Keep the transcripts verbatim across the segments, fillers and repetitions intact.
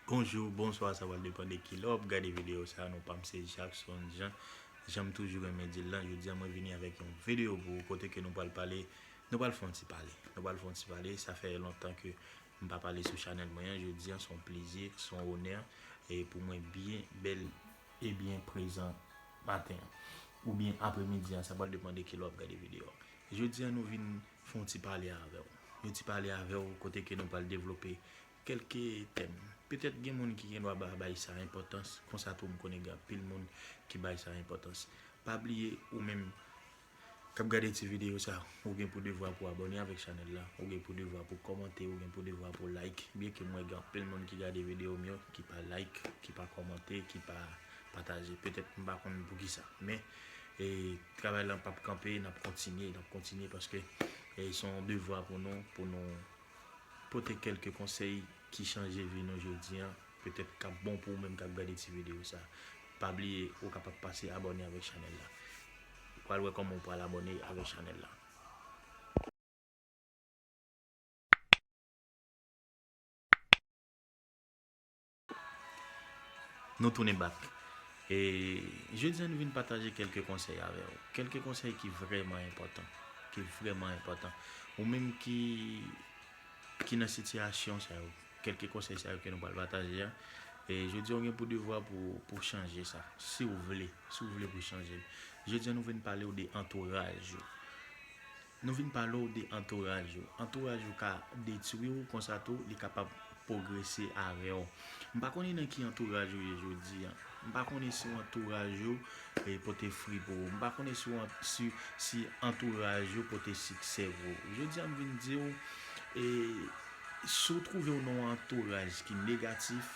Bonjou, bonswa, sa pral depann de kilè w ap gade videyo sa a. Non pa m se Jackson Jean. Jan m toujou renmen di l lan, jodi a mwen vini avèk yon videyo pou ou kote ke nou pral pale, nou pral fè yon ti pale. Nou pral fè yon ti pale, sa fè lontan ke m pa pale sou chanèl mwen an. Jodi a se yon plezi, se yon onè e pou mwen byen bèl e byen prezan maten an. Oubyen apremidi a, sa pral depann de kilè w ap gade videyo a. Jodi a nou vin fè yon ti pale avè w. Yon ti pale avè w kote ke nou pral devlope kèlke tèm. Petèt gen moun ki gen dwa ba, bay sa enpòtans, konsa tou m konnen gen anpil moun ki bay sa enpòtans. Pa bliye, ou menm k ap gade ti videyo sa, ou gen pou devwa pou abòne avèk chanèl la, ou gen pou devwa pou kòmante, ou gen pou devwa pou like. Byenke m wè gen anpil moun ki gade videyo m yo, ki pa like, ki pa kòmante, ki pa pataje. Petèt m pa konn poukisa. Men, e, travay lan p ap kanpe, n ap kontinye, n ap kontinye paske, e, se yon devwa pou nou, pou nou pote kèlke konsèy ki chanje vi nou jodi a, petèt k ap bon pou ou menm k ap gade ti videyo sa. Pa bliye, ou kapab pase abòne avèk chanèl la. Ou pral wè kòman ou pral abòne avèk chanèl la. Nou tounen back. E jodi a nou vin pataje kèlke konsèy avè w. Kèlke konsèy ki vrèman enpòtan. Ki vrèman enpòtan. Ou menm ki, ki nan sitiyasyon sa yo, kèlke konsèy sa yo ke nou pral pataje a, e jodi a w gen pou devwa pou, pou chanje sa. Si w vle, si w vle pou chanje l. Jodi a nou vin pale w de antouraj ou. Nou vin pale w de antouraj ou. Antouraj ou ka detwi w, konsa tou, li kapab pwogrese avè w. M pa konnen nan ki antouraj ou ye jodi a. M pa konnen si w antouraj ou, e, pote fri pou ou. M pa konnen si w an-, si, si antouraj ou pote siksè pou ou. Jodi a, m vin di w, e, si w twouve w nan yon antouraj ki negatif,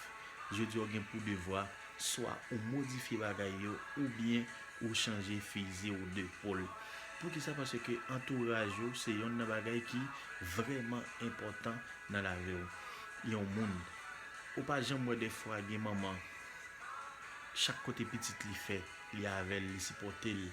jodi a w gen pou devwa swa ou modifye bagay yo oubyen ou chanje fizi w de pòl. Poukisa? Paske antouraj ou se yonn nan bagay ki vrèman enpòtan nan lavi w. Yon moun, ou pa janm wè dèfwa gen manman, chak kote pitit li fè, li avè l, li sipòte l.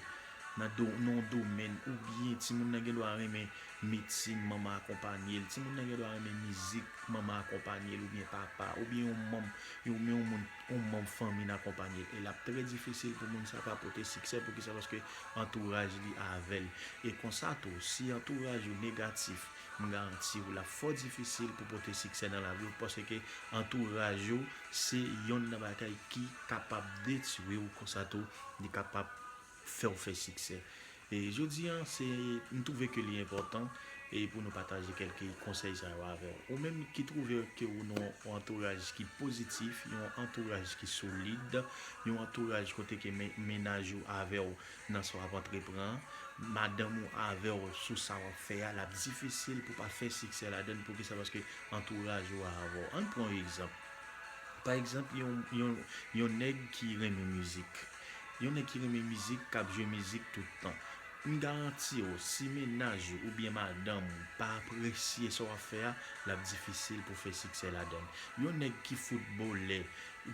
Nan do-, nan yon domèn, oubyen timoun nan gen dwa renmen medsin, manman akonpanye l. Timoun nan gen dwa renmen mizik, manman akonpanye l, oubyen papa, oubyen yon manm, yon, yon moun, yon manm fanmi n akonpanye l. E l ap trè difisil pou moun sa pa pote siksè. Poukisa? Paske antouraj li avè l. E konsa tou, si antouraj ou negatif, m garanti w, l ap fò difisil pou pote siksè nan lavi w, paske antouraj ou se yonn nan bagay ki kapab detwi w, konsa tou, li kapab fè w fè siksè. E jodi a, se, m twouve ke li enpòtan, e pou nou pataje kèlke konsèy sa yo avè w. Ou menm ki twouve ke ou nan yon antouraj ki pozitif, yon antouraj ki solid, yon antouraj kote ke men-, mennaj ou avè w nan sa w ap antreprann, madanm ou avè w sou sa w ap fè a, l ap difisil pou pa fè siksè ladan l. Poukisa? Paske antouraj ou avè w. Ann pran yon egzanp. Pa egzanp, yon, yon, yon nèg ki renmen mizik. Yon nèg ki renmen mizik, k ap jwe mizik tout tan. M garanti w, si mennaj ou oubyen madanm ou pa apresye sa w ap fè a, l ap difisil pou fè siksè ladan l. Yon nèg ki foutbolè,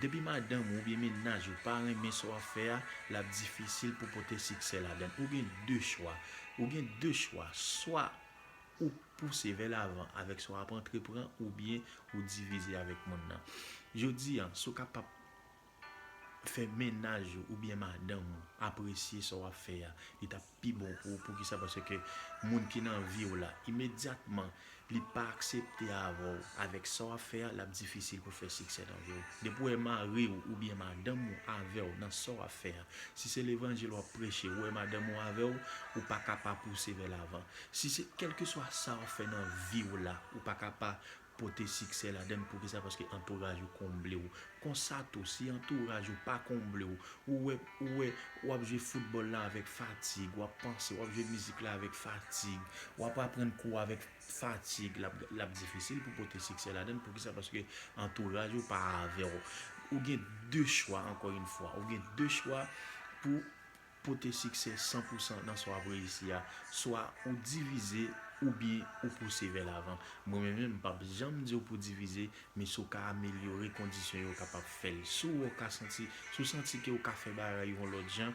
depi madanm ou oubyen mennaj ou pa renmen sa w ap fè a, l ap difisil pou pote siksè ladan l. Ou gen de chwa. Ou gen de chwa. Swa ou pouse vè lavan avèk sa w ap antreprann, oubyen ou divize avèk moun nan. Jodi a, si w kapab fè mennaj ou oubyen madanm ou apresye sa w ap fè a, li t ap pi bon pou ou. Poukisa? Paske moun ki nan vi w la, imedyatman li pa aksepte avè w, avèk sa w ap fè a, l ap difisil pou fè siksè nan vi w. Depi w wè mari w oubyen madanm ou avè w nan sa w ap fè a, si se levanjil w ap preche, ou wè madanm ou avè w, ou pa ka pa pouse vè lavan. Si se kèlkeswa sa w ap fè nan vi w la, ou pa ka pa pote siksè ladan l. Poukisa? Paske antouraj ou konble w. Konsa tou, si antouraj ou pa konble w, ou wè, ou wè, w ap jwe foutbòl la avèk fatig, w ap panse, w ap jwe mizik la avèk fatig, w ap aprann kou avèk fatig, l ap, l ap difisil pou pote siksè ladan l. Poukisa? Paske antouraj ou pa avè w. Ou gen de chwa, ankò yon fwa. Ou gen de chwa pou pote siksè san pou san nan sa w ap reyisi a, swa ou divize oubyen ou pouse vè lavan. Mwen menm, m p ap janm di w pou divize, men si w ka amelyore kondisyon yo, w kapab fè l. Si w wè w ka santi, si w santi ke w ka fè bagay yon lòt jan,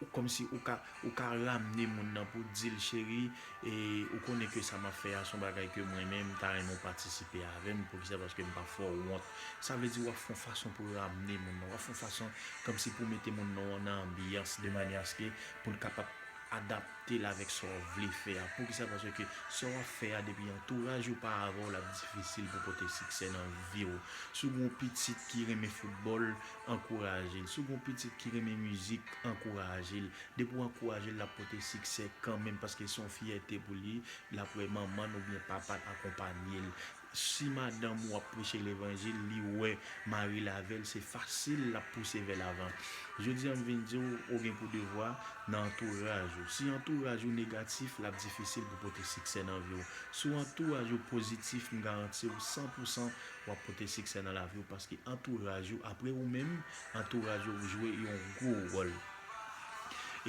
ou kòmsi ou ka, ou ka ramne moun nan pou di l, cheri, e ou konnen ke sa m ap fè a se yon bagay ke mwen menm m ta renmen w patisipe avè m, poukisa? Paske m pa fè w wont. Sa vle di w ap fè yon fason pou ramne moun nan, w ap fè yon fason kòmsi pou mete moun nan nan anbyans de manyè aske pou l kapab adapte l avèk sa w vle fè a. Poukisa? Paske sa w ap fè a, depi antouraj ou pa avè w, l ap difisil pou pote siksè nan vi w. Si w gen yon pitit ki renmen foutbòl, ankouraje l. Si w gen yon pitit ki renmen mizik, ankouraje l. Depi w ankouraje l, l ap pote siksè kanmenm, paske se yon fyète pou li, l ap wè manman l oubyen papa l akonpanye l. Si madanm ou ap preche levanjil, li wè mari l avè l, se fasil l ap pouse vè lavan. Jodi a, m vin di w, ou gen pou devwa nan antouraj ou. Si antouraj ou negatif, l ap difisil pou pote siksè nan vi w. Si w antouraj ou pozitif, m garanti w san pou san w ap pote siksè nan lavi w, paske antouraj ou, apre ou menm, antouraj ou jwe yon gwo wòl.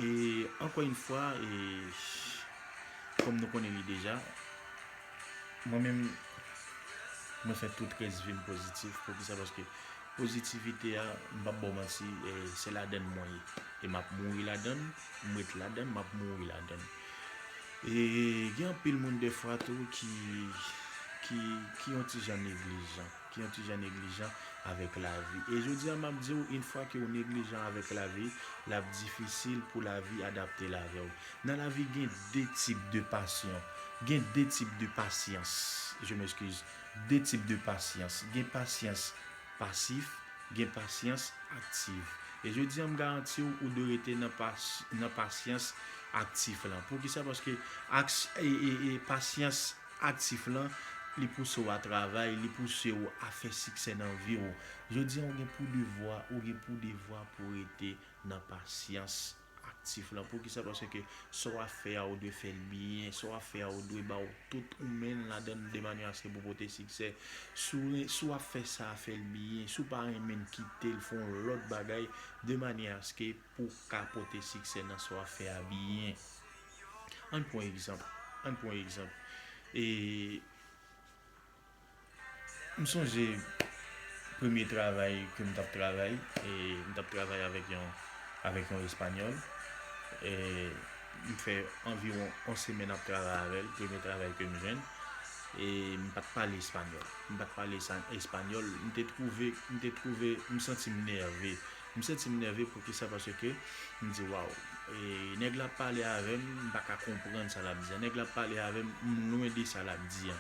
E ankò yon fwa, e kòm nou konnen li deja, mwen menm, mwen fè tout rès vi m pozitif. Poukisa? Paske pozitivite a, m p ap ba w manti, e, se ladann mwen ye. E m ap mouri ladann, m ret ladann, m ap mouri ladann. E gen anpil moun defwa tou ki, ki, ki yon ti jan neglijan, ki yon ti jan neglijan avèk lavi. E jodi a, m ap di w, yon fwa ke w neglijan avèk lavi, l ap difisil pou lavi adapte l avè w. Nan lavi, gen de tip de pasyon. Gen de tip de pasyans. Je m'excuse. De tip de pasyans. Gen pasyans pasif, gen pasyans aktif. E jodi a, m garanti w, ou dwe rete nan pas-, nan pasyans aktif lan. Poukisa? Paske aks-, e, e, e, pasyans aktif lan, li pouse w a travay, li pouse w a fè siksè nan vi w. Jodi a, ou gen pou devwa, ou gen pou devwa pou rete nan pasyans aktif lan. Poukisa? Paske sa w ap fè a, ou dwe fè l byen. Sa w ap fè a, ou dwe ba w tout ou menm ladan l de manyè aske pou pote siksè. Si w, si w ap fè sa, fè l byen. Si w pa renmen l, kite l, fè yon lòt bagay de manyè aske pou w ka pote siksè nan sa w ap fè a byen. Ann pran egzanp. Ann pran egzanp. E M sonje premye travay ke m t ap travay, e m t ap travay avèk yon, avèk yon Espanyòl. E m fè anviwon yon semèn ap travay avè l, premye travay ke m jwenn. E m pa t pale espanyòl. M pa t pale sa-, espanyòl. M te twouve, m te twouve, m santi m nève. M santi m nève poukisa? Paske m di, waw, e, nèg la ap pale avè m, m pa ka konprann sa l ap di a. Nèg la ap pale avè m, m lwen de sa l ap di a.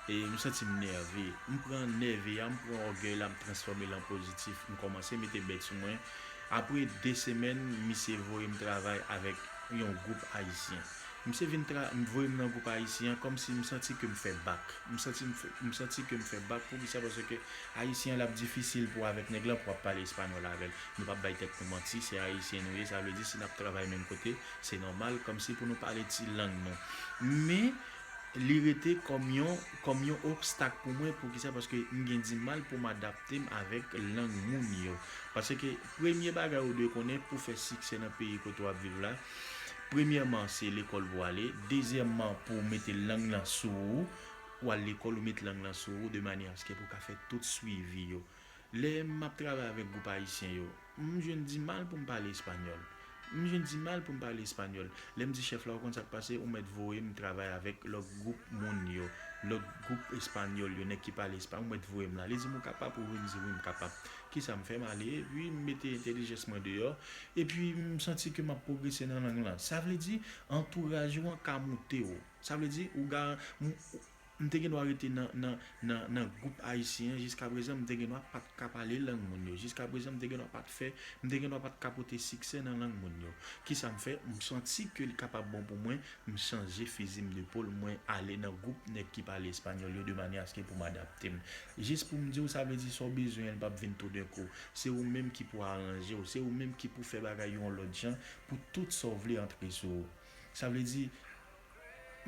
E m santi m nève. M pran nève a, m pran ògèy la, m transfòme l an pozitif. M kòmanse mete bèt sou mwen. Apre de semèn, misye voye m travay avèk yon gwoup ayisyen. Misye vin tra-, voye m nan gwoup ayisyen an, kòmsi m santi ke m fè bak. M santi m fè, m santi ke m fè bak. Poukisa? Paske ayisyen an, l ap difisil pou avèk nèg lan pou w ap pale espanyòl avè l. Nou p ap bay tèt nou manti, se ayisyen nou ye, sa vle di si n ap travay menm kote, se nòmal, kòmsi pou nou pale ti lang nou. Men, li rete kòm yon, kòm yon obstak pou mwen. Poukisa? Paske m gen dimal pou m adapte m avèk lang moun yo. Paske premye bagay ou dwe konnen pou fè siksè nan peyi kote w ap viv la, premyèman, se lekòl pou w ale. Dezyèmman, pou w mete lang lan sou ou. Ou al lekòl, ou met lang lan sou ou, de manyè aske pou w ka fè tout swivi yo. Lè m ap travay avèk gwoup ayisyen yo, m jwenn dimal pou m pale espanyòl. M jwenn dimal pou m pale espanyòl. Lè m di chèf la, ou konn sa k pase, ou mèt voye m travay avèk lòt gwoup moun yo, lòt gwoup espanyòl yo, nèg ki pale espanyòl, ou mèt voye m la. Li di m, ou kapab? Ou wi, m di wi, m kapab. Kisa m fè? M ale, epi m mete entèlijans mwen deyò, epi m santi ke m ap pwogrese nan lang lan. Sa vle di, antouraj ou an ka moute w. Sa vle di, ou ga-, m, m te gen dwa rete nan, nan, nan, nan gwoup ayisyen an jiskaprezan, m te gen dwa pa t ka pale lang moun yo. Jiskaprezan, m te gen dwa pa t fè, m te gen dwa pa t ka pote siksè nan lang moun yo. Kisa m fè? M santi ke li kapab bon pou mwen, m chanje fizi m de pòl, mwen ale nan gwoup nèg ki pale espanyòl yo de manyè aske pou m adapte m. Jis pou m di w, sa vle di sa w bezwen an, li p ap vin toudenkou. Se ou menm ki pou aranje w, se ou menm ki pou fè bagay yo yon lòt jan pou tout sa w vle antre sou ou. Sa vle di,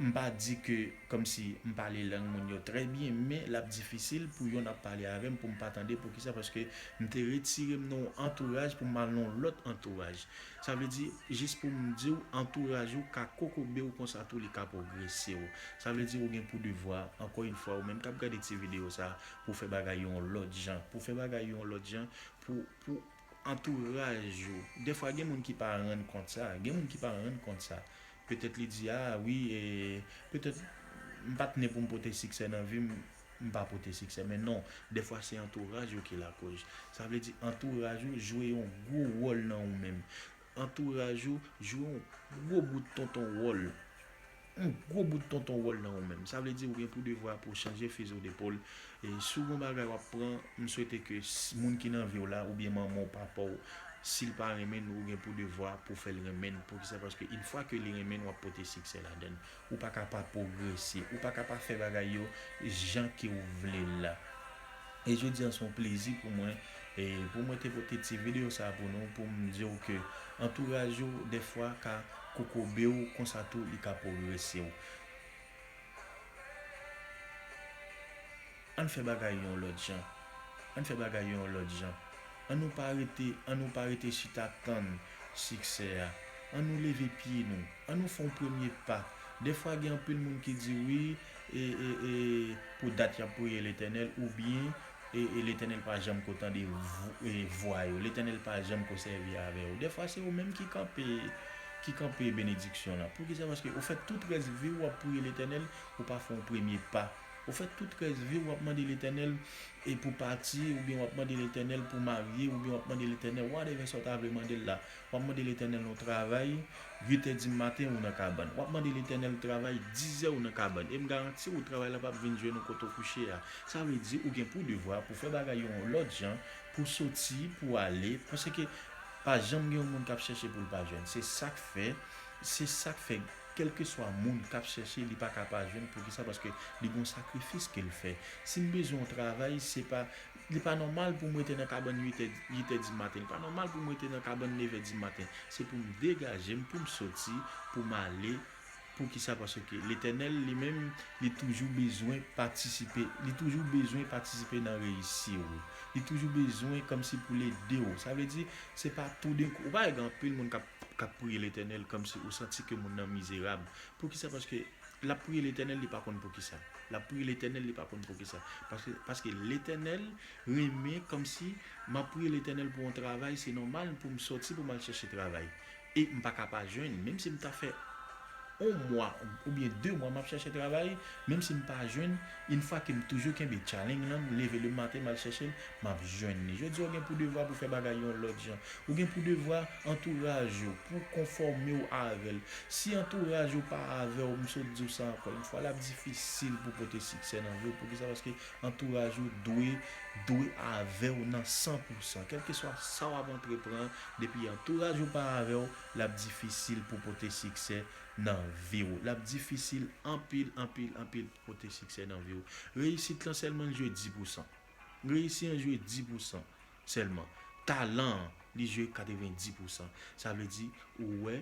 m pa di ke kòmsi m pale lang moun yo trè byen, men l ap difisil pou yonn ap pale avè m pou m pa tande. Poukisa? Paske m te retire m nan yon antouraj pou m al nan yon lòt antouraj. Sa vle di, jis pou m di w, antouraj ou ka kokobe w konsa tou, li ka pwogrese w. Sa vle di, ou gen pou devwa, ankò yon fwa, ou menm k ap gade ti videyo sa, pou fè bagay yo yon lòt jan. Pou fè bagay yo yon lòt jan, pou, pou, Antouraj ou. Dèfwa gen moun ki pa rann kont sa. Gen moun ki pa rann kont sa. Petèt li di, a wi, e, petèt m pa t ne pou m pote siksè nan vi m, m pa pote siksè. Men non, dèfwa se antouraj ou ki lakoz. Sa vle di antouraj ou jwe yon gwo wòl nan ou menm. Antouraj ou jwe yon gwo bout tonton wòl. Yon gwo bout tonton wòl nan ou menm. Sa vle di ou gen pou devwa pou chanje fizi w depòl. E si w gen yon bagay w ap pran, m swete ke s- moun ki nan vi w la, oubyen manman w, papa w, si l pa renmen n, ou gen pou devwa pou fè l renmen n. Poukisa? Paske yon fwa ke li renmen n, w ap pote siksè ladan l. Ou pa ka pa pwogrese. Ou pa ka pa fè bagay yo jan ke w vle l la. E jodi a se yon plezi pou mwen, e pou mwen te pote ti videyo sa pou nou, pou m di w ke antouraj ou dèfwa ka kokobe w, konsa tou li ka pwogrese w. Ann fè bagay yon lòt jan. Ann fè bagay yon lòt jan. Ann nou pa rete, ann nou pa rete chita tann siksè a. Ann nou leve pye nou. Ann nou fè yon premye pa. Dèfwa gen anpil moun ki di wi, e, e, e, pou dat y ap priye Letènèl, oubyen e, e Letènèl pa janm ko tande vo- e, vwa yo. Letènèl pa janm ko sèvi avè yo. Dèfwa se ou menm ki kanpe, ki kanpe benediksyon lan. Poukisa? Paske ou fè tout rès vi w w ap priye Letènèl, ou pa fè yon premye pa. Ou fè tout rès vi w w ap mande Letènèl e pou pati, oubyen w ap mande Letènèl pou marye, oubyen w ap mande Letènèl whatever sa w ta vle mande l la. W ap mande Letènèl yon travay, uit è di maten ou nan kabann. W ap mande Letènèl travay, diz è ou nan kabann. E m garanti w travay la p ap vin jwenn ou kote w kouche a. Sa vle di ou gen pou devwa pou fè bagay yo yon lòt jan, pou soti, pou ale, paske pa janm gen yon moun k ap chèche pou l pa jwenn. Se sa k fè, se sa k fè, kèlkeswa moun k ap chèche, li pa ka pa jwenn. Poukisa? Paske li gen yon sakrifis ke l fè. Si m bezwen yon travay, se pa, li pa nòmal pou m rete nan kabann uit è, uit è di maten. Li pa nòmal pou m rete nan kabann nèf è di maten. Se pou m degaje m, pou m soti, pou m ale. Poukisa? Paske Letènèl, li menm, li toujou bezwen patisipe, li toujou bezwen patisipe nan reyisi w. Li toujou bezwen kòmsi pou l ede w. Sa vle di, se pa toudenkou. Ou pa wè gen anpil moun k ap, k ap priye Letènèl kòmsi ou santi ke moun nan mizerab. Poukisa? Paske l ap priye Letènèl, li pa konn poukisa. L ap priye Letènèl, li pa konn poukisa. Paske, paske Letènèl renmen kòmsi m ap priye Letènèl pou yon travay, se nòmal pou m soti pou m al chèche travay. E m pa ka pa jwenn, menm si m ta fè yon mwa oubyen de mwa m ap chèche travay, menm si m pa jwenn, yon fwa ke m toujou kenbe challenge lan, m leve le maten, m al chèche l, m ap jwenn li. Jodi a, ou gen pou devwa pou fè bagay yon lòt jan. Ou gen pou devwa antouraj ou, pou konfòme w avè l. Si antouraj ou pa avè w, m sot di w sa ankò yon fwa, l ap difisil pou pote siksè nan vi w. Poukisa? Paske antouraj ou dwe, dwe avè w nan san pou san. Kèlkeswa sa w ap antreprann, depi antouraj ou pa avè w, l ap difisil pou pote siksè nan vi w. L ap difisil anpil, anpil, anpil pou pote siksè nan vi w. Reyisit lan sèlman jwe dis pou san. Reyisi an jwe dis pou san sèlman. Talan an, li jwe katrevenndis pou san. Sa vle di, ou wè,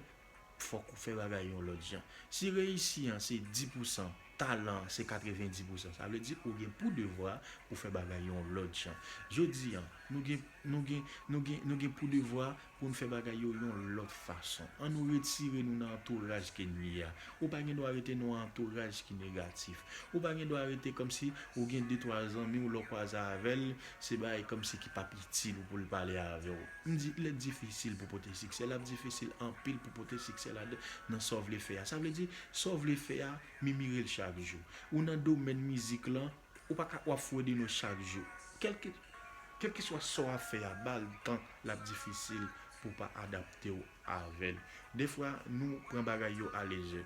fòk ou fè bagay yon lòt jan. Si reyisi an se dis pou san, talan an se katrevenndis pou san. Sa vle di, ou gen pou devwa pou fè bagay yon lòt jan. Jodi a, nou gen, nou gen, nou gen, nou gen pou devwa pou n fè bagay yo yon lòt fason. An nou retire nou nan antouraj ke n ye a. Ou pa gen dwa rete nan yon antouraj ki negatif. Ou pa gen dwa rete kòmsi ou gen de twa zanmi w, lè w kwaze avè l, se bagay kòmsi ki p ap itil ou pou l pale avè w. M di, lè difisil pou pote siksè, l ap difisil anpil pou pote siksè ladan nan sa w vle fè a. Sa vle di, sa w vle fè a, memire l chak jou. Ou nan domèn mizik lan, ou pa ka, w ap fwede no chak jou. Kèlke, kèlkeswa sa w ap fè a, ba l tan, l ap difisil pou w pa adapte w avè l. Defwa, nou pran bagay yo alejè.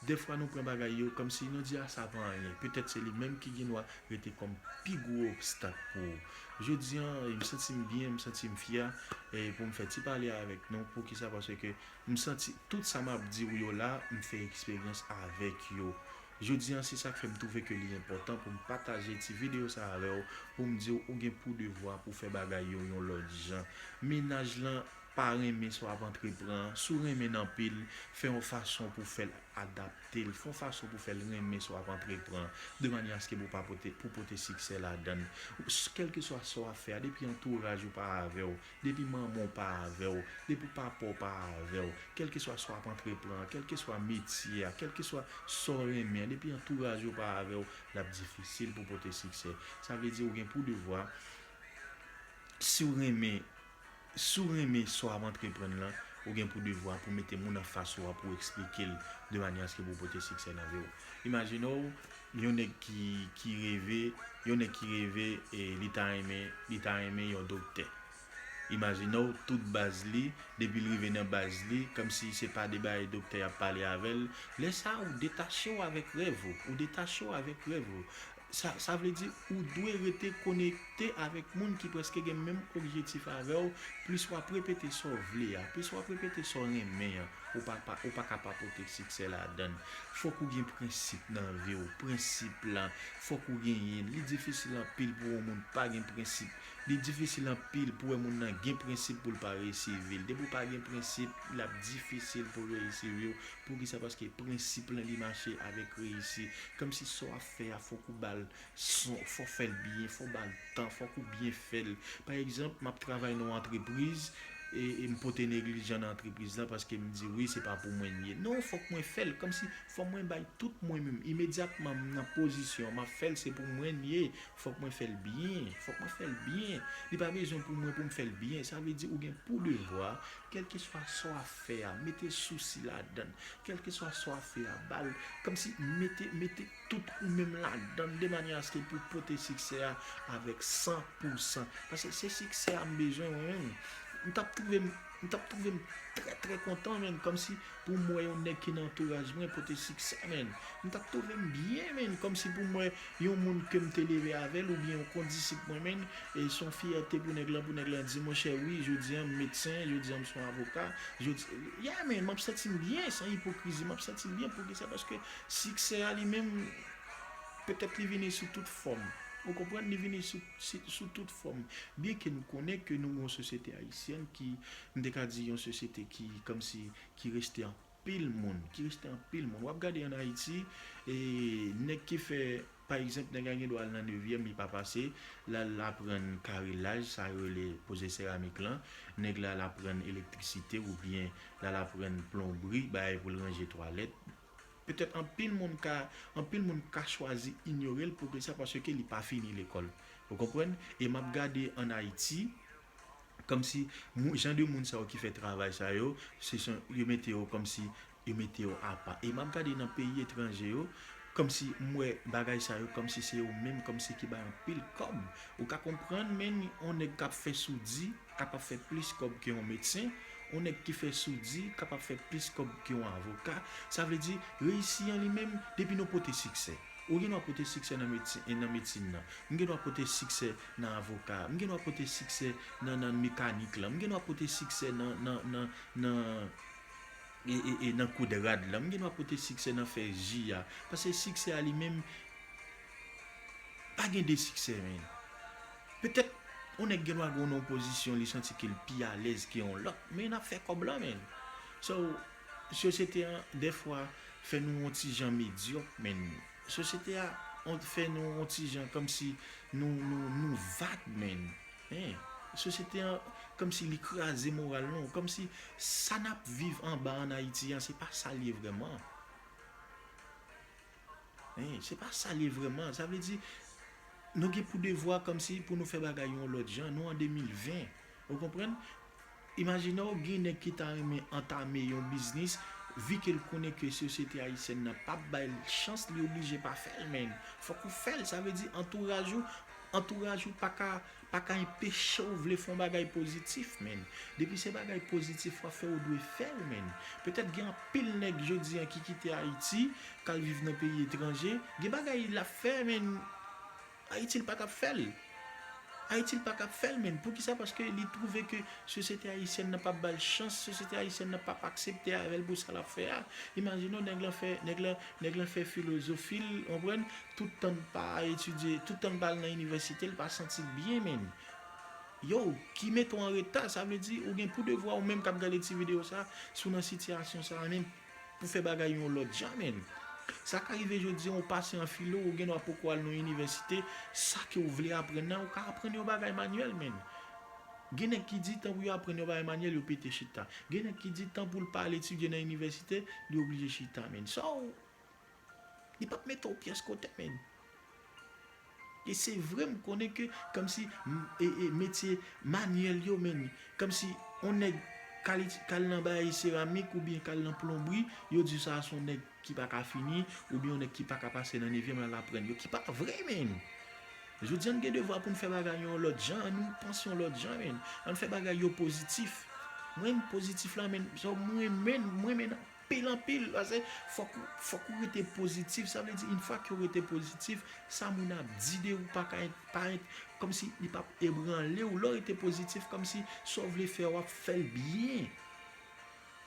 Defwa, nou pran bagay yo kòmsi nou di, a, sa pa anyen. Petèt se li menm ki gen dwa rete kòm pi gwo obstak pou ou. Jodi a, m santi m byen, m santi m fyè, e pou m fè ti pale avèk nou. Poukisa? Paske m santi tout sa m ap di w yo la, m fè eksperyans avèk yo. Jodi a, se sa k fè m twouve ke li enpòtan pou m pataje ti videyo sa avè w, pou m di w, ou gen pou devwa pou fè bagay yo yon lòt jan. Mennaj lan pa renmen sa w ap antreprann, si w renmen l anpil, fè yon fason pou fè l adapte l, fè yon fason pou fè l renmen sa w ap antreprann, de manyè aske pou pa pote, pou pote siksè ladan l. Kèlkeswa sa w ap fè a, depi antouraj ou pa avè w, depi manman w pa avè w, depi papa w pa avè w, kèlkeswa sa w ap antreprann, kèlkeswa metye a, kèlkeswa sa w renmen an, depi antouraj ou pa avè w, l ap difisil pou pote siksè. Sa vle di ou gen pou devwa, si w renmen Si w renmen sa w ap antreprann lan, ou gen pou devwa pou mete moun anfas ou a pou w eksplike l de manyè aske pou w pote siksè nan vi w. Imajine w, yon nèg ki, ki reve, yon nèg ki reve e li ta renmen, li ta renmen yon doktè. Imajine w, tout baz li, depi l rive nan baz li, kòmsi se pa de bagay doktè y ap pale avè l. Lè sa a, ou detache w avèk rèv ou, ou detache w avèk rèv ou. Sa, sa vle di ou dwe rete konekte avèk moun ki prèske gen menm objektif avè w. Plis w ap repete sa w vle a, plis w ap repete sa w renmen an, ou pa, pa, ou pa ka pa pote siksè ladan l. Fòk ou gen prensip nan vi w. Prensip la, fòk ou genyen l. Li difisil anpil pou yon moun pa gen prensip. Li difisil anpil pou wè moun nan gen prensip pou l pa reyisi vi l. Depi w pa gen prensip, l ap difisil pou reyisi vi w. Poukisa? Paske prensip lan li mache avèk reyisi. Kòmsi sa w ap fè a, fòk ou ba l son, fò w fè l byen, fò w ba l tan, fòk ou byen fè l. Pa egzanp, m ap travay nan yon antrepriz, e, e m pote neglijan nan antrepriz lan paske m di, "Wi, se pa pou mwen l ye." Non, fòk mwen fè l, kòmsi fò mwen bay tout mwen menm. Imedyatman m nan pozisyon, m ap fè l, se pou mwen l ye. Fòk mwen fè l byen, fòk mwen fè l byen. Li pa bezwen pou mwen pou m fè l byen. Sa vle di ou gen pou devwa, kèlkeswa sa w ap fè a, mete sousi ladan l. Kèlkeswa sa w ap fè a, ba l, kòmsi mete, mete tout ou menm ladan l de manyè aske pou pote siksè a avèk san pou san. Paske se siksè a m bezwen mwen menm. M t ap twouve m, m t ap twouve m trè, trè kontan, menn, kòmsi pou m wè yon nèg ki nan antouraj mwen pote siksè, menn. M t ap twouve m byen, menn, kòmsi pou m wè yon moun ke m te leve avè l oubyen yon kondisip mwen, menn, e se yon fyète pou nèg lan, pou nèg lan di, "Monchè, wi, jodi a m medsen, jodi a m se yon avoka, jodi," yeah, menn, m ap santi m byen, san ipokrizi, m ap santi m byen. Poukisa? Paske siksè a li menm, petèt li vini sou tout fòm. Ou konprann? Li vini sou, si, sou tout fòm. Byenke n konnen ke nou gen yon sosyete ayisyèn ki, m te ka di yon sosyete ki, kòmsi, ki rejte anpil moun, ki rejte anpil moun. W ap gade ann Ayiti, e, nèg ki fè, pa egzanp, nèg la gen dwa al nan nevyèm, li pa pase, l al aprann karelaj, sa yo rele poze seramik lan, nèg la al aprann elektrisite oubyen l al aprann plonbri, bagay pou l ranje twalèt. Petèt anpil moun ka, anpil moun ka chwazi inyore l poukisa, paske li pa fini lekòl. Ou konprann? E m ap gade ann Ayiti, kòmsi mou-, jan de moun sa yo ki fè travay sa yo, se son, yo mete yo kòmsi, yo mete yo apa. E m ap gade nan peyi etranje yo, kòmsi m wè bagay sa yo, kòmsi se yo menm, kòmsi ki bay anpil kòb. Ou ka konprann, menn, yon nèg k ap fè soudi, kapab fè plis kòb ke yon medsen, yon nèg ki fè soudi kapab fè plis kòb ke yon avoka. Sa vle di, reyisi an li menm, depi nou pote siksè. Ou gen dwa pote siksè nan medsin, nan medsin nan. M gen dwa pote siksè nan avoka. M gen dwa pote siksè nan, nan mekanik lan. M gen dwa pote siksè nan, nan, nan, nan, e, e, e, nan koud rad lan. M gen dwa pote siksè nan fè ji a. Paske siksè a li menm, pa gen de siksè, menn. Petèt, yon nèg gen dwa gen yon pozisyon, li santi ke l pi alèz ke yon lòt, men n ap fè kòb lan, menn. So, sosyete an, dèfwa, fè nou yon ti jan medyòk, menn. Sosyete a, on, fè nou yon ti jan kòmsi nou, nou, nou vag, menn. Hein? Sosyete an, kòmsi li kraze moral nou, kòmsi sa n ap viv anba ann Ayiti an, se pa sa l ye vrèman. Hein, se pa sa l ye vrèman. Sa vle di, nou gen pou devwa kòmsi pou nou fè bagay yon lòt jan. Nou an de mil ven. Ou konprann? Imajine w gen nèg ki ta renmen antame yon biznis, vi ke l konnen ke sosyete ayisyèn nan p ap bay l chans, li oblije pa fè l, menn. Fòk ou fè l. Sa vle di antouraj ou, antouraj ou pa ka, pa ka enpeche w vle fè yon bagay pozitif, menn. Depi se bagay pozitif w ap fè, ou dwe fè l, menn. Petèt gen anpil nèg jodi an ki kite Ayiti, k al viv nan peyi etranje, gen bagay l ap fè, menn. Ayiti l pa t ap fè l. Ayiti l pa t ap fè l, menn. Poukisa? Paske li twouve ke sosyete ayisyèn nan p ap ba l chans, sosyete ayisyèn nan p ap aksepte avè l pou sa l ap fè a. Imajine w, nèg lan fè, nèg lan, nèg lan fè filozofi l, konprann? Tout tan l pa etidye, tout tan l pa al nan inivèsite, l pa santi l byen, menn. Yo, ki mete w an reta, sa vle di ou gen pou devwa ou menm k ap gade ti videyo sa, si w nan sitiyasyon sa a menm, pou fè bagay yon lòt jan, menn. Sa ka rive jodi an, ou pase an filo, ou gen dwa poko al nan inivèsite, sa ke w vle aprann nan, ou ka aprann yon bagay manyèl, menn. Gen nèg ki di tan pou yo aprann yon bagay manyèl, yo pete chita. Gen nèg ki di tan pou l pa al etidye nan inivèsite, li oblije chita, menn. So, li p ap mete w pyès kote, menn. E se vre, m konnen ke kòmsi m- e, e metye manyèl yo, men kòmsi on nèg k al k al nan bagay seramik oubyen k al nan plonbri, yo di sa se on nèg ki pa ka fini, oubyen yon nèg ki pa ka pase nan nevyèm l al aprann yo, ki pa vre, men. Jodi a, n gen devwa pou n fè bagay yon lòt jan, ann nou panse yon lòt jan, men. Ann fè bagay yo pozitif. Mwen, m pozitif la, men, so, mwen, men, mwen, men, anpil, anpil, paske fòk, fòk ou rete pozitif. Sa vle di, yon fwa ke w rete pozitif, sa moun ap di de ou pa ka, pa, kòmsi li p ap ebranle w. Lè w rete pozitif, kòmsi sa w vle fè, w ap fè l byen.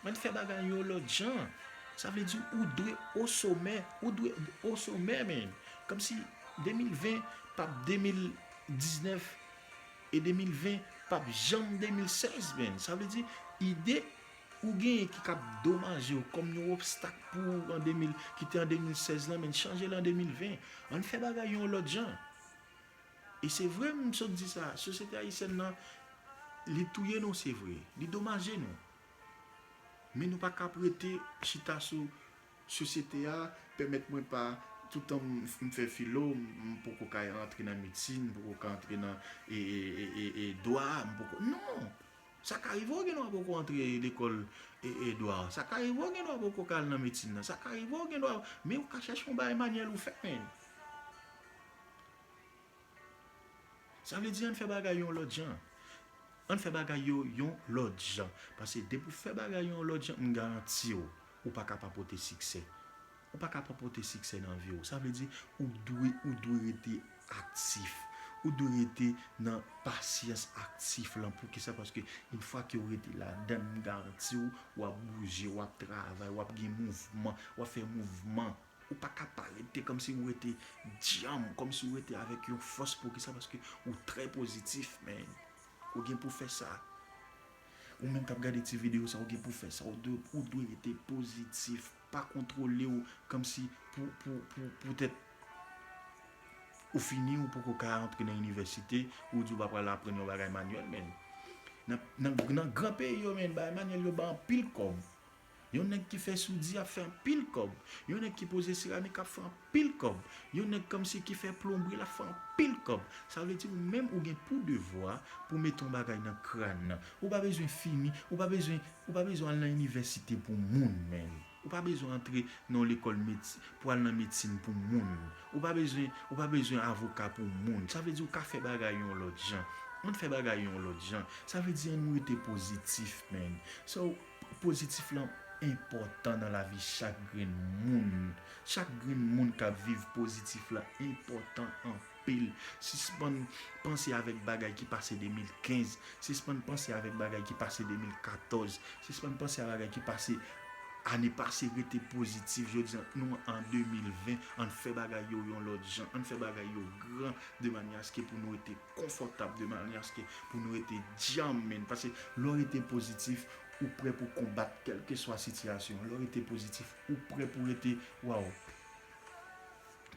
Ann fè bagay yo lòt jan. Sa vle di ou dwe o somè, ou dwe o somè, men. Kòmsi de mil ven p ap de mil diznèf e de mil ven p ap janm de mil sèz, men. Sa vle di ide ou genyen ki k ap domaje w kòm yon obstak pou ou an de mil, ki te an de mil sèz lan, men chanje l an de mil ven. Ann fè bagay yo yon lòt jan. E se vre, m sot di sa, sosyete ayisyèn nan, li touye nou, se vre. Li domaje nou. Men nou pa ka ap rete chita sou sosyete a, pèmèt mwen pa, toutan m, m fè filo, m, m poko ka antre nan medsin, m poko ka antre nan, e, e, e, e, e dwa, m poko, non! Sa ka rive w gen dwa poko antre lekòl, e, e dwa. Sa ka rive w gen dwa poko ka al nan medsin nan. Sa ka rive w gen dwa, men ou ka chèche yon bagay manyèl ou fè, men. Sa vle di ann fè bagay yo yon lòt jan. Ann fè bagay yo yon lòt jan. Paske depi w fè bagay yo yon lòt jan, m garanti w, ou pa ka pa pote siksè. Ou pa ka pa pote siksè nan vi w. Sa vle di, ou dwe, ou dwe rete aktif. Ou dwe rete nan pasyans aktif lan. Poukisa? Paske yon fwa ke w rete ladan l, m garanti w, w ap bouje, w ap travay, w ap gen mouvman, w ap fè mouvman. Ou pa ka pa rete kòmsi ou rete dyanm, kòmsi ou rete avèk yon fòs. Poukisa? Paske ou trè pozitif, men. Ou gen pou fè sa. Ou menm k ap gade ti videyo sa, ou gen pou fè sa. Ou dwe, ou dwe rete pozitif. Pa kontwole w kòmsi pou, pou, pou, poutèt ou fini, ou poko ka antre nan inivèsite, ou di w pa pral aprann yon bagay manyèl, men. Nan, nan, nan gran peyi yo, men, bagay manyèl yo bay anpil kòb. Yon nèg ki fè soudi ap fè anpil kòb. Yon nèg ki poze seramik ap fè anpil kòb. Yon nèg kòmsi ki fè plonbri l ap fè anpil kòb. Sa vle di ou menm ou gen pou devwa pou mete yon bagay nan kràn nan. Ou pa bezwen fini, ou pa bezwen, ou pa bezwen al nan inivèsite pou moun, men. Ou pa bezwen antre nan yon lekòl medsi-, pou al nan medsin pou moun. Ou pa bezwen, ou pa bezwen avoka pou moun. Sa vle di ou ka fè bagay yon lòt jan. Ann fè bagay yon lòt jan. Sa vle di ann nou rete pozitif, men. So, pozitif lan enpòtan nan lavi chak grenn moun. Chak grenn moun k ap viv pozitif la enpòtan anpil. Sispann panse avèk bagay ki pase de mil kenz. Sispann panse avèk bagay ki pase de mil katòz. Sispann panse a bagay ki pase ane pase, rete pozitif. Jodi a, nou an de mil ven, ann fè bagay yo yon lòt jan. Ann fè bagay yo gran de manyè aske pou nou rete konfòtab, de manyè aske pou nou rete dyanm, men. Paske lè w rete pozitif, ou prè pou konbat kèlkeswa sitiyasyon. Lè w rete pozitif, ou prè pou rete, waw.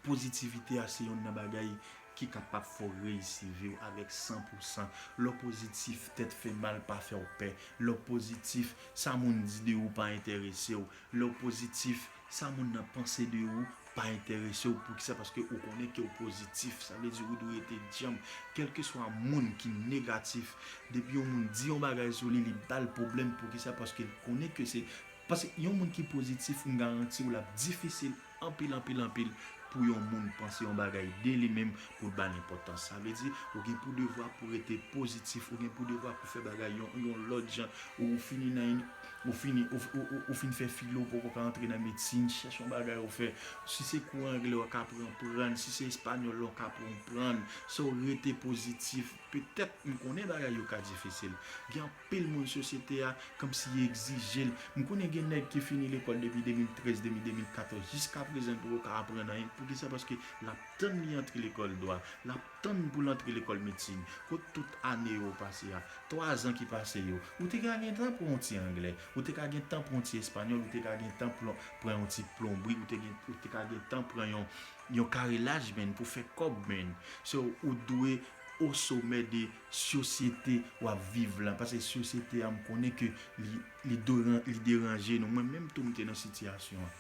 Pozitivite a se yonn nan bagay ki kapab fè w reyisi vi w avèk san pou san. Lè w pozitif, tèt fè mal pa fè w pè. Lè w pozitif, sa moun di de ou pa enterese w. Lè w pozitif, sa moun nan panse de ou pa enterese w. Poukisa? Paske ou konnen ke w pozitif. Sa vle di ou dwe rete dyanm. Kèlkeswa moun ki negatif, depi yon moun di yon bagay sou li, li ba l pwoblèm. Poukisa? Paske l konnen ke se, paske yon moun ki pozitif, m garanti w, l ap difisil anpil, anpil, anpil pou yon moun panse yon bagay de li menm pou l ba l enpòtans. Sa vle di, ou gen pou devwa pou rete pozitif, ou gen pou devwa pou fè bagay yon, yon lòt jan. Ou fini nan, ou fini, ou, ou, ou, ou fin fè filo, ou poko ka antre nan medsin, chèche yon bagay ou fè. Si se kou anglè w ka pran, pran. Si se espanyòl la w ka pran, pran. So, rete pozitif. Petèt, m konnen bagay yo ka difisil. Gen anpil moun sosyete a, kòmsi y egzije l. M konnen gen nèg ki fini lekòl depi de mil trèz, depi de mil katòz, jiska prezan li poko ka aprann anyen. Poukisa? Paske l ap tann li antre lekòl dwa, l ap tann pou l antre lekòl medsin. Kot tout ane yo pase a, twa zan ki pase yo, ou te ka gen tan pran yon ti anglè, ou te ka gen tan pran yon ti espanyòl, ou te ka gen tan pran, pran yon ti plonbri, ou te gen, ou te ka gen tan pran yon, yon karelaj, men, pou fè kòb, men. So, ou dwe o somè de sosyete w ap viv lan. Paske sosyete a, m konnen ke li, li doran-, li deranje nou. Mwen menm tou, m te nan sitiyasyon an.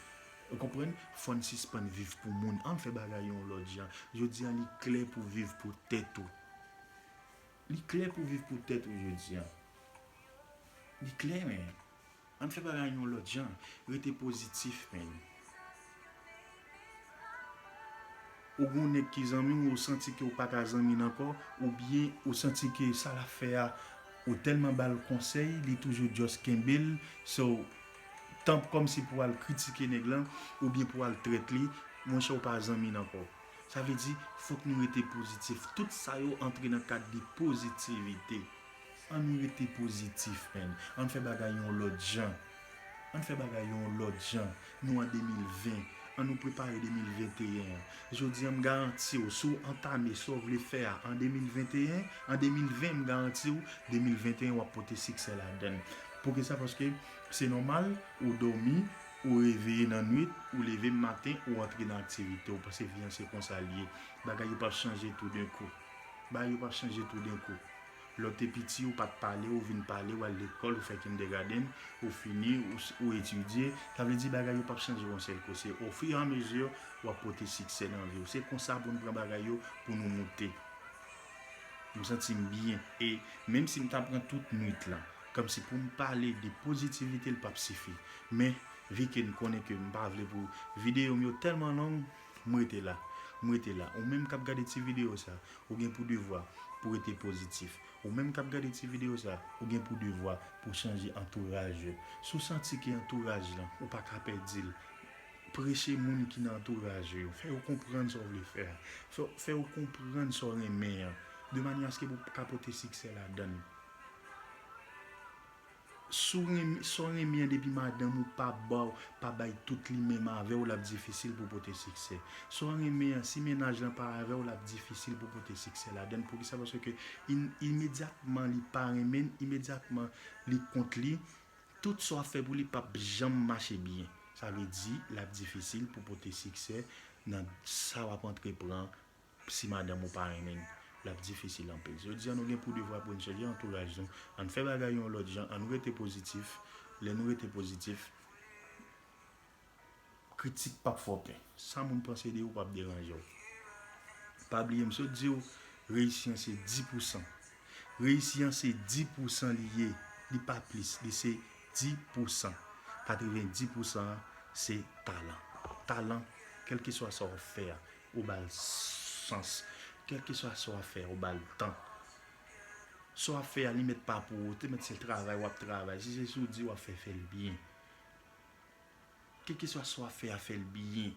Ou konprann? Fò n sispann viv pou moun. Ann fè bagay yon lòt jan. Jodi a, li klè pou viv pou tèt ou. Li klè pou viv pou tèt ou jodi a. Li klè, men. Ann fè bagay yon lòt jan. Rete pozitif, men. Ou gen yon nèg ki zanmi w, ou santi ke w pa ka zanmi l ankò, oubyen ou santi ke sa l ap fè a, ou tèlman ba l konsèy, li toujou just kenbe l, so, tan kòmsi pou w al kritike nèg lan, oubyen pou w al trèt li, monchè, ou pa zanmi l ankò. Sa vle di, fòk nou rete pozitif. Tout sa yo antre nan kad de pozitivite. Ann rete pozitif, man. Ann fè bagay yon lòt jan. Ann fè bagay yon lòt jan. Nou an de mil ven. Ann nou prepare de mil venteyen an. Jodi a, m garanti w, si w antame sa w vle fè a an de mil venteyen, an de mil ven, m garanti w, de mil venteyen w ap pote siksè ladan l. Poukisa? Paske se nòmal, ou dòmi, ou reveye nan nwit, ou leve maten, ou antre nan aktivite w, paske vi an se konsa l ye. Bagay yo p ap chanje toudenkou. Bagay yo p ap chanje toudenkou. Lè w te piti, ou pa t pale, ou vin pale, ou al lekòl, ou fè kindergarten, ou fini, ou, ou etidye. Sa vle di bagay yo p ap chanje yon sèl kou. Se ofiramezi w ap pote siksè nan vi w. Se konsa pou n pran bagay yo, pou nou moute. M santi m byen. E menm si m ta pran tout nwit lan, kòmsi pou m pale de pozitivite, l p ap sifi. Men, vi ke n konnen ke m pa vle pou videyo m yo tèlman long, m rete la. M rete la. Ou menm k ap gade ti videyo sa, ou gen pou devwa pou rete pozitif. Ou menm k ap gade ti videyo sa, ou gen pou devwa pou chanje antouraj ou. Si w santi ke antouraj lan, ou pa ka pèdi l, preche moun ki nan antouraj ou yo. Fè yo konprann sa w vle fè a. Fè, fè yo konprann sa w renmen an. De manyè aske pou w ka pote siksè ladan l. Si w renmen, sa w renmen an, depi madanm ou pa ba w, pa bay tout li menm avè w, l ap difisil pou pote siksè. Sa w renmen an, si mennaj lan pa avè w, l ap difisil pou pote siksè ladan l. Poukisa? Paske in-, imedyatman li pa renmen l, imedyatman li kont li, tout sa w ap fè pou li p ap janm mache byen. Sa vle di, l ap difisil pou pote siksè nan sa w ap antreprann si madanm ou pa renmen l. L ap difisil anpil. Jodi a, nou gen pou devwa pou n chanje antouraj nou. Ann fè bagay yon lòt jan, ann rete pozitif. Lè nou rete pozitif, kritik p ap fè w pè. Sa moun panse de ou p ap deranje w. Pa bliye, m sot di w, reyisi an se dis pousan. Reyisi an se dis pousan li ye. Li pa plis, li se dis pousan. Katrevenndis pousan an se talan. Talan, kèlkeswa sa w ap fè a, ou ba l sans. Kèlkeswa sa w ap fè a, ou ba l tan. Sa w ap fè a, li mèt pa pou ou, te mèt se travay w ap travay. Si se sou di w ap fè, fè l byen. Kèlkeswa sa w ap fè a, fè l byen.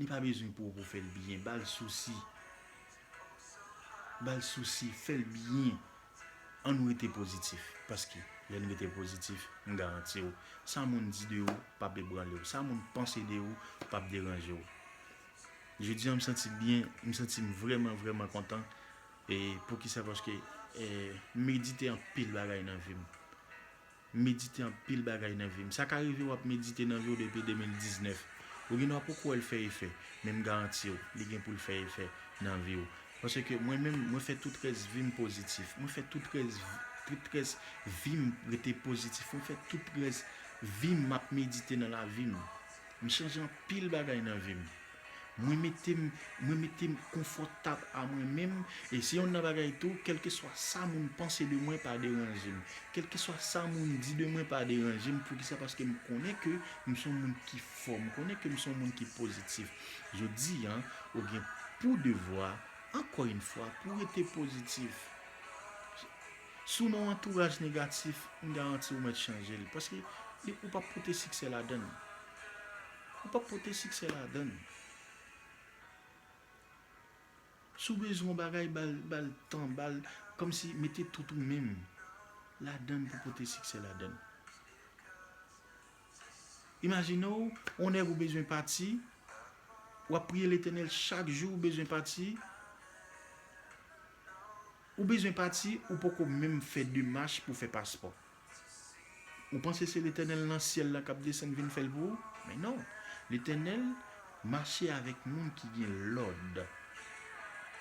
Li pa bezwen pou ou pou fè l byen. Ba l sousi. Ba l sousi, fè l byen. Ann rete pozitif. Paske lè n rete pozitif, m garanti w, sa moun di de ou p ap ebranle w. Sa moun panse de ou p ap deranje w. Jodi a, m santi m byen, m santi m vrèman, vrèman kontan. E poukisa? Paske, e, m medite anpil bagay nan vi m. M medite anpil bagay nan vi m. Sa ka rive w ap medite nan vi w depi de mil diznèf. Ou gendwa poko wè l fè efè, men m garanti w, li gen pou l fè efè nan vi w. Paske mwen menm, mwen fè tout rès vi m pozitif. Mwen fè tout rès, tout rès vi m rete pozitif. Mwen fè tout rès vi m, m ap medite nan lavi m. M chanje anpil bagay nan vi m. Mwen mete m, mwen mete m konfòtab a mwen menm. E se yonn nan bagay tou, kèlkeswa sa moun panse de mwen pa deranje m. Kèlkeswa sa moun di de mwen pa deranje m. Poukisa? Paske m konnen ke m se yon moun ki fò. M konnen ke m se yon moun ki pozitif. Jodi a, ou gen pou devwa, ankò yon fwa, pou rete pozitif. Si w nan yon antouraj negatif, m garanti w mèt chanje l. Paske li, ou p ap pote siksè ladan l. Ou p ap pote siksè ladan l. Si w bezwen yon bagay, ba l, ba l tan, ba l, kòmsi mete tout ou menm ladan l pou pote siksè ladan l. Imajine w, yon nèg ou bezwen pati, w ap priye Letènèl chak jou, ou bezwen pati, ou bezwen pati, ou poko menm fè demach pou fè paspò. Ou panse se Letènèl nan syèl la k ap desann vin fè l pou ou? Men non. Letènèl mache avèk moun ki gen lòd.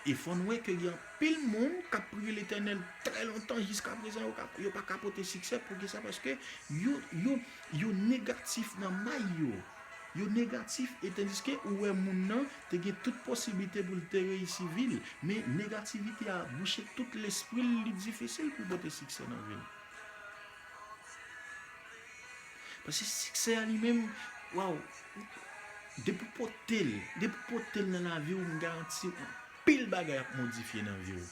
E fò n wè ke gen anpil moun k ap priye Letènèl trè lontan, jiskaprezan yo ka, yo pa ka pote siksè. Poukisa? Paske yo, yo, yo negatif nan may yo. Yo negatif, e tandiske ou wè moun nan te gen tout posiblite pou l te reyisi vi l, men negativite a bouche tout lespri l, li difisil pou l pote siksè nan vi l. Paske siksè a li menm, waw, depi w pote l, depi w pote l nan lavi w, m garanti w, anpil bagay ap modifye nan vi w.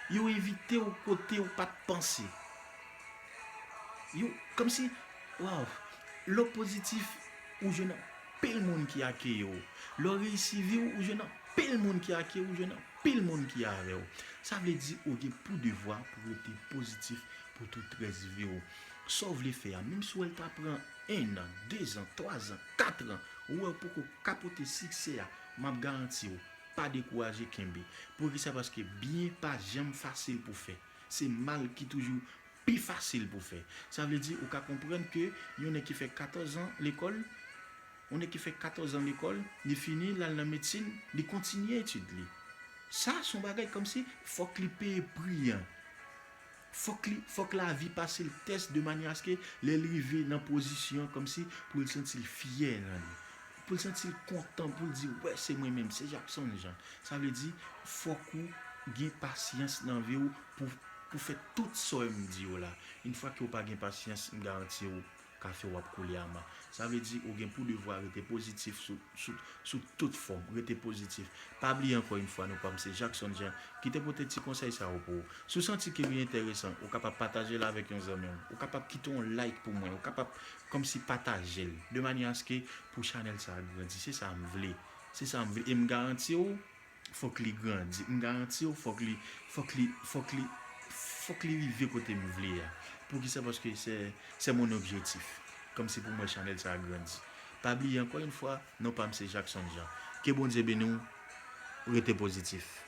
Yo envite w kote w pa t panse. Yo, kòmsi, waw, lè w pozitif, ou jwenn anpil moun ki akeyi w. Lè w reyisi vi w, ou jwenn anpil moun ki akeyi w, ou jwenn anpil moun ki avè w. Sa vle di ou gen pou devwa pou rete pozitif pou tout rès vi w. Sa w vle fè a, menm si w wè l ta pran en an, dezan, twazan, katran, ou wè w poko ka pote siksè a, m ap garanti w, pa dekouraje, kenbe. Poukisa? Paske byen pa janm fasil pou fè. Se mal ki toujou pi fasil pou fè. Sa vle di, ou ka konprann ke yon nèg ki fè katòz an lekòl, yon nèg ki fè katòz an lekòl, li fini, l al nan medsin, li kontinye etid li. Sa, se yon bagay kòmsi fòk li peye pri an. Fòk li, fòk lavi pase l tès de manyè aske lè l rive nan pozisyon kòmsi pou l santi l fyè nan li. Pou l santi l kontan, pou l di, wè, se mwen menm, se Jackson Jean. Sa vle di, fòk ou gen pasyans nan vi w pou, pou fè tout sa w di yo la. Yon fwa ke w pa gen pasyans, m garanti w, kafe w ap koule ama. Sa vle di, ou gen pou devwa rete pozitif sou, sou, sou tout fòm. Rete pozitif. Pa bliye ankò yon fwa, non pa m se Jackson Jean ki te pote ti konsèy sa yo pou ou. Si w santi ke li enteresan, ou kapab pataje l avèk yon zanmi w. Ou kapab kite yon like pou mwen. Ou kapab kòmsi pataje l. De manyè aske pou chanèl sa a grandi. Se sa m vle. Se sa m vle. E m garanti w, fòk li grandi. M garanti w, fòk li, fòk li, fòk li, fòk li rive kote m vle a. Poukisa? Paske se, se mon objectif. Kòmsi pou mwen, chanèl sa a grandi. Pa bliye ankò yon fwa, non pa m se Jackson Jean. Ke Bondye beni w, rete pozitif.